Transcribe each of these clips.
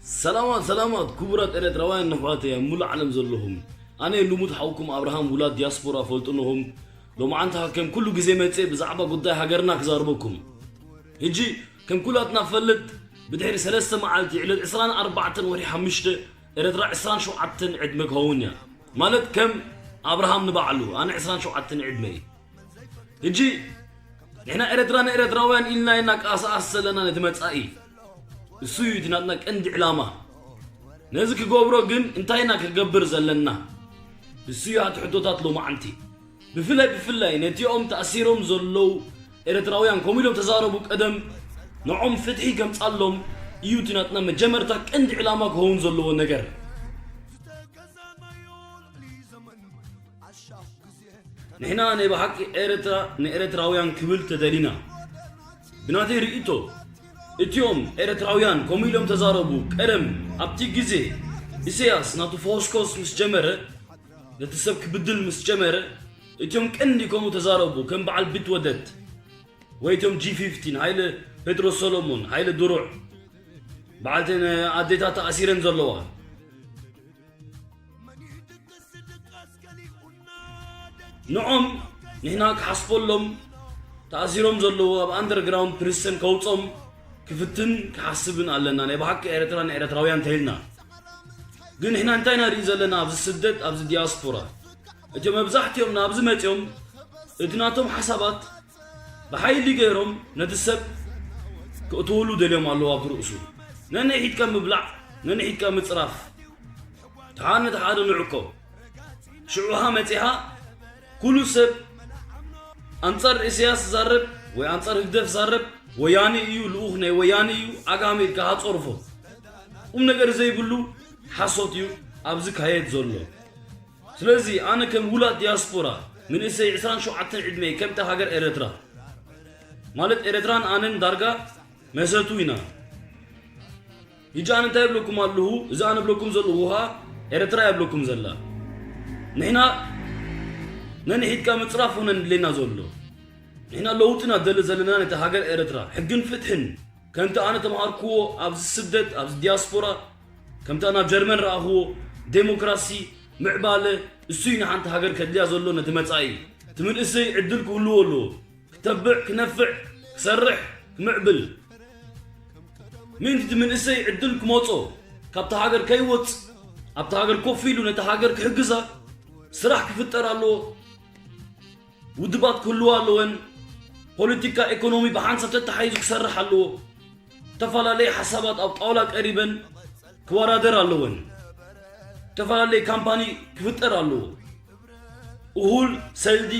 ሰላማት ሰላማት ክቡራት ኤርትራውያን ኣሕዋተይ ኣብ ሙሉእ ዓለም ዘለኹም፣ ኣነ ልሙድ ሓውኩም ኣብርሃም ውላድ ዲያስፖራ ፈልጥንኹም። ሎማዓንቲ ከም ኩሉ ግዜ መጽየ ብዛዕባ ጉዳይ ሃገርና ክዛርበኩም። ሕጂ ከም ኩላትና ፈልጥ፣ ብድሕሪ ሰለስተ መዓልቲ ዕለት ዕስራን ኣርባዕተን ወርሒ ሓሙሽተ ኤርትራ ዕስራን ሸውዓተን ዕድመ ክኸውን እያ። ማለት ከም ኣብርሃም ንባዕሉ ኣነ ዕስራን ሸውዓተን ዕድመ እየ። ሕጂ ንሕና ኤርትራ ንኤርትራውያን ኢልና ኢና ቀኣሰኣስ ዘለና ነቲ መጻኢ። እሱ እዩ እቲ ናትና ቀንዲ ዕላማ። ነዚ ክገብሮ ግን እንታይ ኢና ክገብር ዘለና? እሱ እዩ እቲ ሕቶታት ሎማዓንቲ። ብፍላይ ብፍላይ ነቲኦም ተኣሲሮም ዘለዉ ኤርትራውያን ከምኡ ኢሎም ተዛረቡ ቀደም ንዖም ፍትሒ ከምጻሎም እዩ እቲ ናትና መጀመርታ ቀንዲ ዕላማ ክኸውን ዘለዎ ነገር። ንሕና ናይ ብሓቂ ኤርትራ ንኤርትራውያን ክብል ተደሊና። ብናተይ ርእይቶ እቲኦም ኤርትራውያን ከምኡ ኢሎም ተዛረቡ ቀደም ኣብቲ ግዜ ኢሳያስ ናቱ ፈኾስኮስ ምስ ጀመረ ነቲ ሰብ ክብድል ምስ ጀመረ እቲኦም ቀንዲ ከምኡ ተዛረቡ ከም በዓል ቢትወደድ ወይ እቲኦም ጂ ፊፍቲን ሃይለ ፔትሮስ ሰሎሞን ሃይለ ድሩዕ በዓልተን ኣዴታት ተኣሲረን ዘለዋ ንዖም ንሕና ክሓስበሎም ተኣሲሮም ዘለዉ ኣብ ኣንደርግራውንድ ፕሪሰን ከውጾም ክፍትን ክሓስብን ኣለና ናይ ብሓቂ ኤርትራ ንኤርትራውያን ተይልና ግን ንሕና እንታይ ኢና ንርኢ ዘለና ኣብዚ ስደት ኣብዚ ዲያስፖራ እቲኦም መብዛሕትኦም ናብዚ መጺኦም እቲ ናቶም ሓሳባት ብሓይሊ ገይሮም ነቲ ሰብ ክእትውሉ ደልዮም ኣለዉ ኣብቲ ርእሱ ነንሒድካ ምብላዕ ነንሒድካ ምጽራፍ ተሓደ ነቲ ሓደ ንዕቆ ሽዑ ሃ መጺሃ ኩሉ ሰብ ኣንጻር ኢሳያስ ዛረብ ወይ ኣንጻር ህግደፍ ዛረብ ወያኒ እዩ ልኡኽ ናይ ወያኒ እዩ ዓጋመ ኢልካ ሃ ጸርፎ ቁም ነገር ዘይብሉ ሓሶት እዩ ኣብዚ ካየድ ዘሎ ስለዚ ኣነ ከም ውላድ ዲያስፖራ ምንእሰይ ዕስራን ሸውዓተን ዕድመይ ከምታ ሃገር ኤረትራ ማለት ኤረትራን ኣነን ዳርጋ መሰቱ ኢና። ሕጂ ኣነ እንታይ እብለኩም ኣለኹ፣ እዚ ኣነ እብለኩም ዘለኹ ኸኣ ኤረትራ እያ እብለኩም ዘላ። ንሕና ነንሒድካ ምጽራፍ ኾነ ንድሌና ዘሎ። ንሕና ለውጢ ኢና ደሊ ዘለና ነታ ሃገር ኤረትራ፣ ሕግን ፍትሕን ከምቲ ኣነ ተማሃርክዎ ኣብዚ ስደት ኣብዚ ዲያስፖራ ከምታ ናብ ጀርመን ረኣኽዎ ዴሞክራሲ ምዕባለ እሱ እዩ ንሓንቲ ሃገር ከድልያ ዘሎ ነቲ መጻኢ እቲ መንእሰይ ዕድል ክህልዎ ኣለዎ። ክተብዕ ክነፍዕ ክሰርሕ ክምዕብል ምእንቲ እቲ መንእሰይ ዕድል ክመጾ ካብታ ሃገር ከይወጽእ ኣብታ ሃገር ኮፍ ኢሉ ነታ ሃገር ክሕግዛ ስራሕ ክፍጠር ኣለዎ። ውድባት ክህልዋ ኣለወን። ፖለቲካ ኢኮኖሚ ብሓንሳብ ተተሓሒዙ ክሰርሕ ኣለዎ። ዝተፈላለዩ ሓሳባት ኣብ ጣውላ ቀሪበን ክወዳደር ኣለወን። ዝተፈላለየ ካምፓኒ ክፍጠር ኣለዎ። እኹል ሰልዲ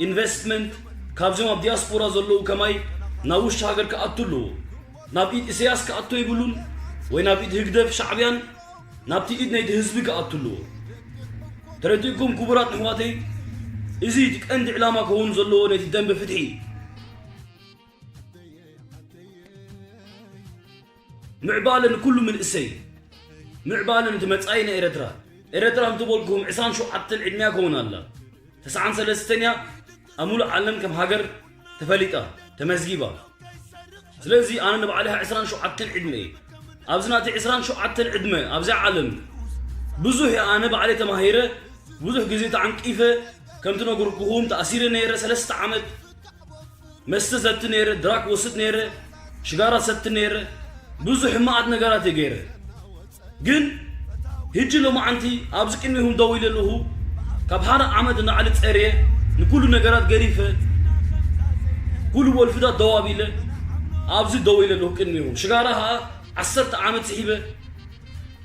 ኢንቨስትመንት ካብዞም ኣብ ዲያስፖራ ዘለዉ ከማይ ናብ ውሽጢ ሃገር ክኣቱ ኣለዎ። ናብ ኢድ ኢሳያስ ክኣቱ የብሉን ወይ ናብ ኢድ ህግደፍ ሻዕብያን ናብቲ ኢድ ናይቲ ህዝቢ ክኣቱ ኣለዎ። ተረዲእኩም ክቡራት ኣሕዋተይ፣ እዚ እቲ ቀንዲ ዕላማ ክኸውን ዘለዎ ነቲ ደንበ ፍትሒ እዩ። ምዕባለ ንኩሉ ምንእሰይ፣ ምዕባለ ነቲ መጻኢ ናይ ኤረትራ። ኤረትራ እንተበልኩም ዕስራን ሸውዓተን ዕድመያ ከውን ኣላ። ተስዓን ሰለስተን እያ ኣብ ሙሉእ ዓለም ከም ሃገር ተፈሊጣ፣ ተመዝጊባ። ስለዚ ኣነ ንባዕለይ ዕስራን ሸውዓተን ዕድመ እየ። ኣብዚ ናተይ ዕስራን ሸውዓተን ዕድመ ኣብዚኣ ዓለም ብዙሕ እየ ኣነ ባዕለይ ተማሂረ፣ ብዙሕ ግዜ ተዓንቂፈ፣ ከምቲ ነግርኩኹም ተኣሲረ ነይረ ሰለስተ ዓመት። መስተ ሰቲ ነይረ፣ ድራክ ወስድ ነይረ፣ ሽጋራ ሰቲ ነይረ፣ ብዙሕ ሕማቓት ነገራት እየ ገይረ። ግን ሕጂ ሎማዓንቲ ኣብዚ ቅድሚኹም ደው ኢለ ኣለኹ። ካብ ሓደ ዓመት ንላዕሊ ጸርየ፣ ንኩሉ ነገራት ገዲፈ፣ ኩሉ ወልፍታት ደው ኣቢለ ኣብዚ ደው ኢለ ኣለኹ ቅድሚኹም። ሽጋራ ኸኣ ዓሰርተ ዓመት ስሒበ፣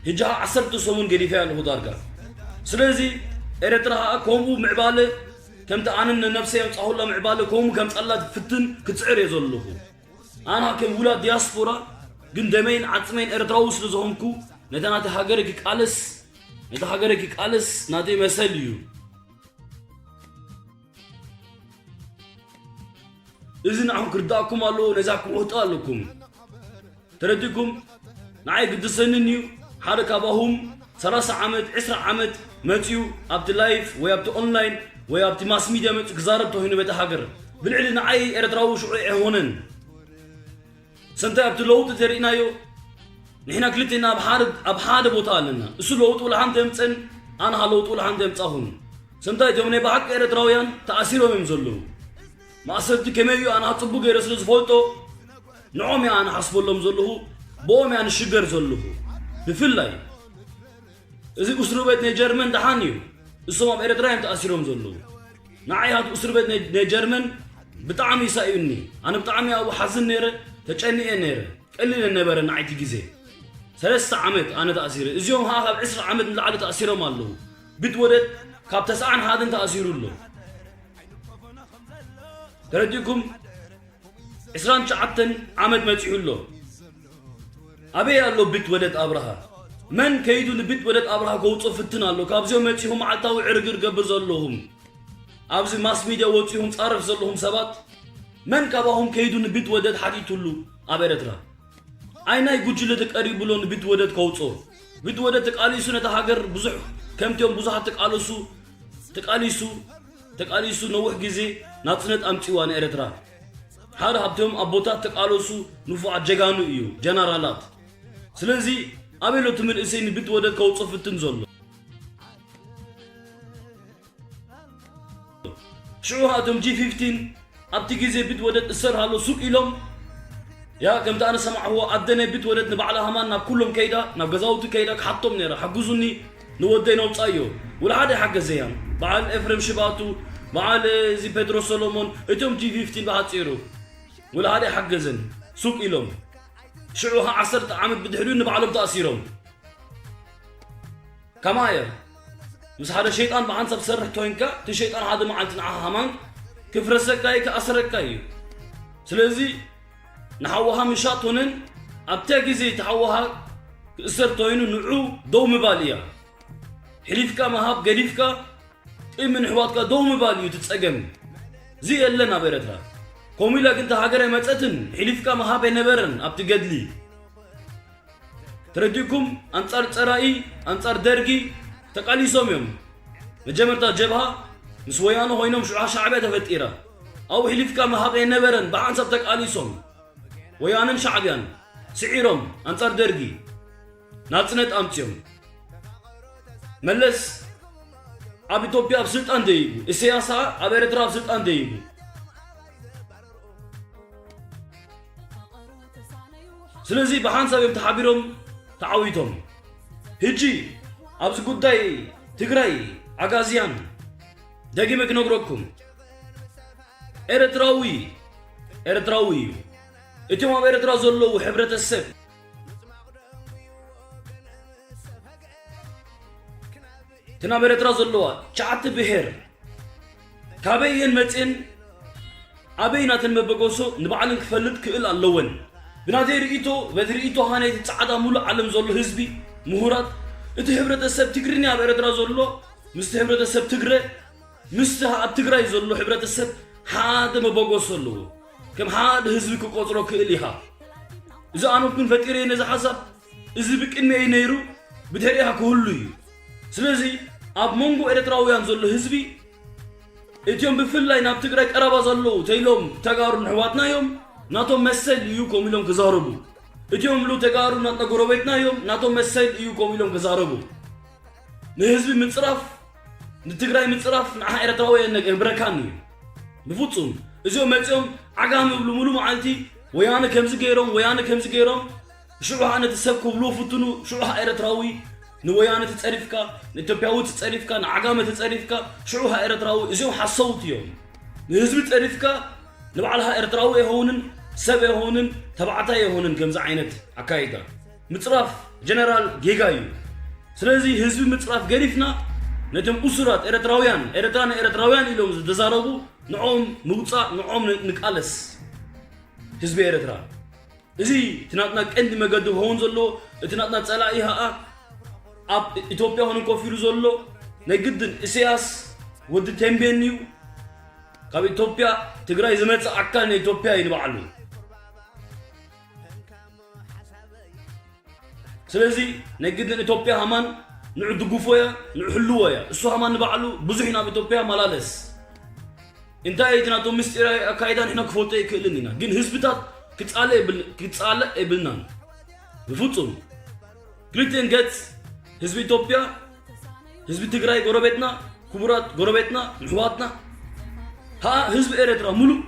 ሕጂ ኸኣ ዓሰርተ ሰሙን ገዲፈያ ኣለኹ ዳርጋ። ስለዚ ኤረትራ ኸኣ ከምኡ ምዕባለ ከምቲ ኣነ ንነብሰይ የምጻኹላ ምዕባለ ከምኡ ከምጻላ ክፍትን ክጽዕር እየ ዘለኹ። ኣና ከም ውላድ ዲያስፖራ ግን ደመይን ዓጽመይን ኤርትራዊ ስለ ዝኾንኩ ነታ ናተይ ሃገረይ ክቃለስ ነታ ሃገረይ ክቃለስ ናተይ መሰል እዩ። እዚ ንዓኹም ክርዳእኩም ኣለዎ፣ ነዛ ክውሕጦ ኣለኩም። ተረዲእኩም? ንዓይ ግድሰንን እዩ ሓደ ካባኹም ሰላሳ ዓመት ዕስራ ዓመት መጺኡ ኣብቲ ላይፍ ወይ ኣብቲ ኦንላይን ወይ ኣብቲ ማስ ሚድያ መጺኡ ክዛረብ ተኾይኑ በቲ ሃገር ብልዕሊ ንዓይ ኤርትራዊ ሽዑ ኣይሆነን። ሰንታይ ኣብቲ ለውጢ ተሪእናዮ ንሕና ክልቴና ኣብ ሓደ ኣብ ሓደ ቦታ ኣለና። እሱ ለውጡ ለሓንቲ የምፀን ኣነ ሃ ለውጡ ለሓንቲ የምፃኹን። ሰምታይ እቶም ናይ ብሓቂ ኤርትራውያን ተኣሲሮም እዮም ዘለዉ። ማእሰርቲ ከመይ እዩ ኣነ ጽቡቅ ገይረ ስለ ዝፈልጦ ንዖም እያ ኣነ ሓስበሎም ዘለኹ። ብኦም እያ ንሽገር ዘለኹ። ብፍላይ እዚ እስሩ ቤት ናይ ጀርመን ደሓን እዩ። እሶም ኣብ ኤርትራ እዮም ተኣሲሮም ዘለዉ። ንዓይ ሃት እስሩ ቤት ናይ ናይ ጀርመን ብጣዕሚ ይሳእዩኒ። ኣነ ብጣዕሚ ኣብኡ ሓዝን ነይረ፣ ተጨኒኤ ነይረ። ቀሊል ነበረ ንዓይቲ ግዜ። ሰለስተ ዓመት ኣነ ተኣሲረ። እዚኦም ሃ ካብ ዕስራ ዓመት ንላዕሊ ተኣሲሮም ኣለዉ። ብትወደድ ካብ ተስዓን ሓደን ተኣሲሩ ኣሎ። ተረዲእኩም? ዕስራን ትሽዓተን ዓመት መጺኡ ኣሎ። ኣበይ ኣሎ ብትወደድ ኣብርሃ? መን ከይዱ ንብትወደድ ኣብርሃ ከውጽኦ ፍትን ኣሎ? ካብዚኦም መጺኹ መዓልታዊ ዕርግር ገብር ዘለኹም፣ ኣብዚ ማስ ሚድያ ወጺኹም ጻረፍ ዘለኹም ሰባት፣ መን ካባኹም ከይዱ ንብትወደድ ሓቲቱሉ ኣብ ኤረትራ? ኣይናይ ጉጅለ ተቀሪቡሎ ንብትወደድ ከውጽኦ? ብትወደድ ተቃሊሱ ነታ ሃገር ብዙሕ ከምቲኦም ብዙሓት ተቃለሱ ተቃሊሱ ተቃሊሱ ነዊሕ ግዜ ናጽነት ኣምጺዋ ንኤረትራ። ሓደ ካብቶም ኣቦታት ተቃለሱ ንፉዓት ጀጋኑ እዩ፣ ጀነራላት። ስለዚ ኣበይ ኣሎ እቲ መንእሰይ ንብትወደድ ከውጽኦ ፍትን ዘሎ? ሽዑ እቶም ጂ ፊፍቲን ኣብቲ ግዜ ብትወደድ እሰር ሃሎ ሱቅ ኢሎም ያ ከምቲ ኣነ ሰማዕዎ ኣደ ናይ ብትወደድ ንባዕላ ሃማን ናብ ኩሎም ከይዳ ናብ ገዛውቲ ከይዳ ክሓቶም ነይራ ሓግዙኒ ንወደይ ነውጻዮ ውልሓደ ሓገዘያም በዓል ኤፍሬም ሽባቱ በዓል እዚ ፔትሮስ ሰሎሞን እቶም ጂ ፊፍቲን ብሓጺሩ ውልሓደ ሓገዘን ሱቅ ኢሎም ሽዑ ኸዓ ዓሰርተ ዓመት ብድሕሪኡ ንባዕሎም ተኣሲሮም ከማየ ምስ ሓደ ሸይጣን ብሓንሳብ ትሰርሕ ተኮይንካ እቲ ሸይጣን ሓደ መዓልቲ ንዓኻ ከማን ክፍረሰካ እዩ ክኣስረካ እዩ ስለዚ ንሓወኻ ምሻጥ ሆነን ኣብታ ግዜ እቲ ሓወኻ ክእሰር ተኮይኑ ንዑ ደው ምባል እያ ሕሊፍካ ምሃብ ገዲፍካ ቅድሚ ንሕዋትካ ደው ምባል እዩ እቲ ጸገም እዚ የለን ኣብ ኤረትራ ከምኡ ኢላ ግን እታ ሃገር ኣይመጸትን ሕሊፍካ ምሃብ ኣይነበረን ኣብቲ ገድሊ ተረዲእኩም ኣንጻር ጸራኢ ኣንጻር ደርጊ ተቃሊሶም እዮም መጀመርታ ጀብሃ ምስ ወያነ ኮይኖም ሽዑ ሻዕብያ ተፈጢራ ኣብኡ ሕሊፍካ ምሃብ ኣይነበረን ብሓንሳብ ተቃሊሶም ወያነን ሻዕብያን ስዒሮም ኣንጻር ደርጊ ናጽነት ኣምጽዮም መለስ ኣብ ኢትዮጵያ ኣብ ስልጣን ደይቡ ኢሳያስ ኣብ ኤርትራ ኣብ ስልጣን ደይቡ ስለዚ ብሓንሳብ እዮም ተሓቢሮም ተዓዊቶም ህጂ ኣብዚ ጉዳይ ትግራይ ዓጋዝያን ደጊመ ክነግረኩም ኤርትራዊ ኤርትራዊ እዩ እቶም ኣብ ኤርትራ ዘለዉ ሕብረተሰብ እቲ ናብ ኤረትራ ዘለዋ ትሽዓተ ብሄር ካበይ እየን መፅየን ኣበይ ናተን መበገሶ ንባዕለን ክፈልጥ ክእል ኣለወን ብናተይ ርእቶ በቲ ርእቶ ሃነይቲ ፃዕዳ ሙሉእ ዓለም ዘሎ ህዝቢ ምሁራት እቲ ሕብረተሰብ ትግርኛ ኣብ ኤረትራ ዘሎ ምስቲ ሕብረተሰብ ትግረ ምስቲ ኣብ ትግራይ ዘሎ ሕብረተሰብ ሓደ መበገሶ ኣለዎ ከም ሓደ ህዝቢ ክቆፅሮ ክእል ኢኻ እዚ ኣነኩን ፈጢረ ነዚ ሓሳብ እዚ ብቅድሚኤይ ነይሩ ብድሕሪኣ ክህሉ እዩ ስለዚ ኣብ መንጎ ኤርትራውያን ዘሎ ህዝቢ እቲኦም ብፍላይ ናብ ትግራይ ቀረባ ዘለዉ ተይሎም ተጋሩ ንሕዋትና እዮም ናቶም መሰል እዩ ከም ኢሎም ክዛረቡ እቲኦም ሉ ተጋሩ ናትና ጎረቤትና እዮም ናቶም መሰል እዩ ከም ኢሎም ክዛረቡ ንህዝቢ ምፅራፍ ንትግራይ ምፅራፍ ንዓ ኤርትራዊ የነገ ብረካን እዩ ብፍፁም እዚኦም መፂኦም ዓጋም ይብሉ ሙሉ መዓልቲ ወያነ ከምዚ ገይሮም ወያነ ከምዚ ገይሮም ሽዑ ኸዓ ነቲ ሰብ ክብልዎ ፍትኑ ሽዑ ኸዓ ኤርትራዊ ንወያነ ትፀሪፍካ ንኢትዮጵያዊ ትፀሪፍካ ንዓጋመ ትፀሪፍካ ሽዑ ኸዓ ኤርትራዊ እዚኦም ሓሰውቲ እዮም ንህዝቢ ፀሪፍካ ንባዕልኻ ኤርትራዊ ኣይኸውንን ሰብ ኣይኸውንን ተባዕታይ ኣይኸውንን ከምዚ ዓይነት ኣካይዳ ምፅራፍ ጀነራል ጌጋ እዩ ስለዚ ህዝቢ ምፅራፍ ገዲፍና ነቶም እሱራት ኤርትራውያን ኤርትራ ንኤርትራውያን ኢሎም ዝተዛረቡ ንዖም ምውፃእ ንዖም ንቃለስ ህዝቢ ኤርትራ እዚ እቲ ናትና ቀንዲ መገዲ ክኸውን ዘለዎ እቲ ናትና ፀላኢ ከዓ ኣብ ኢትዮጵያ ሆነ ኮፍ ኢሉ ዘሎ ናይ ግድን ኢሳያስ ወዲ ቴምቤን እዩ ካብ ኢትዮጵያ ትግራይ ዝመፀ ኣካል ናይ ኢትዮጵያ እዩ ንባዕሉ ስለዚ ናይ ግድን ኢትዮጵያ ሃማን ንዑ ድጉፎ እያ ንዑ ሕልዎ እያ እሱ ሃማን ንባዕሉ ብዙሕ ናብ ኢትዮጵያ መላለስ እንታይ እቲ ናቶም ምስጢራዊ ኣካይዳ ንሕና ክፈልጦ ይክእልን ኢና ግን ህዝብታት ክፃለ ክፃለእ የብልናን ብፍፁም ክልቲኤን ገጽ ህዝቢ ኢትዮጵያ፣ ህዝቢ ትግራይ ጎረቤትና፣ ክቡራት ጎረቤትና፣ ኣሕዋትና፣ ኸኣ ህዝቢ ኤርትራ ሙሉእ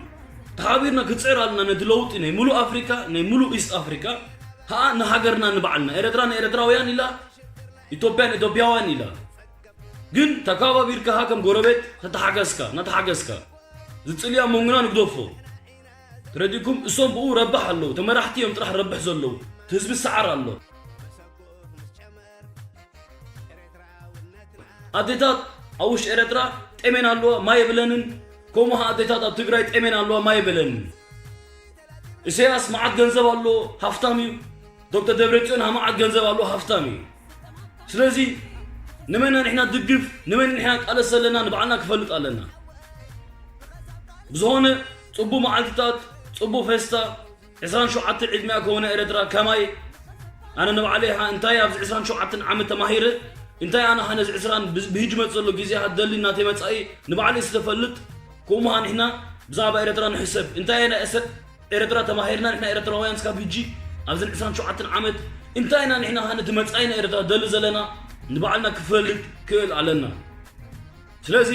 ተሓቢርና ክጽዕር ኣለና ነቲ ለውጢ ናይ ሙሉእ ኣፍሪካ፣ ናይ ሙሉእ ኢስት ኣፍሪካ፣ ኸኣ ንሃገርና ንባዕልና። ኤርትራ ንኤርትራውያን ኢላ፣ ኢትዮጵያ ንኢትዮጵያውያን ኢላ። ግን ተካባቢርካ ኸኣ ከም ጎረቤት ተተሓገዝካ፣ እናተሓገዝካ ዝጽልያ መንጉና ንግደፎ። ተረዲእኩም? እሶም ብኡ ረባሕ ኣለዉ። ተመራሕቲ እዮም ጥራሕ ረብሕ ዘለዉ። እቲ ህዝቢ ሰዓር ኣሎ። ኣዴታት ኣብ ውሽጢ ኤርትራ ጤሜን ኣለዋ፣ ማይ የብለንን። ከምኡ ኸዓ ኣዴታት ኣብ ትግራይ ጤሜን ኣለዋ፣ ማይ የብለንን። ኢሳያስ መዓት ገንዘብ ኣለዎ፣ ሃፍታም እዩ። ዶክተር ደብረጽዮን መዓት ገንዘብ ኣለዎ፣ ሃፍታም እዩ። ስለዚ ንመን ኢና ንሕና ድግፍ፣ ንመን ኢና ንሕና ቃለስ ዘለና ንባዕልና ክፈልጥ ኣለና። ብዝኾነ ጽቡቕ መዓልትታት፣ ጽቡቕ ፌስታ፣ ዕስራን ሸውዓተን ዕድሚኣ ከሆነ ኤርትራ ከማይ ኣነ ንባዕለይ ኢኻ እንታይ ኣብዚ ዕስራን ሸውዓተን ዓመት ተማሂረ እንታይ ኣነ ኸ ነዚ ዕስራን ብዝ- ብህጂ መጽእ ዘሎ ግዜ ሃደሊ እናተይ መጻኢ ንባዕለይ ዝተፈልጥ ከምኡ ኸዓ ንሕና ብዛዕባ ኤርትራ ንሕሰብ እንታይ ኣነ እሰ- ኤርትራ ተማሂርና ንሕና ኤርትራውያን ስካብ ህጂ ኣብዘን ዕስራን ሸውዓተን ዓመት እንታይ ኢና ንሕና ኸ ነቲ መጻኢና ኤርትራ ደሊ ዘለና ንባዕልና ክፈልጥ ክእል ኣለና። ስለዚ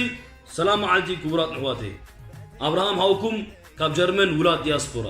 ሰላም መዓልቲ ክቡራት ኣሕዋተይ። ኣብርሃም ሃውኩም ካብ ጀርመን ውላድ ዲያስፖራ።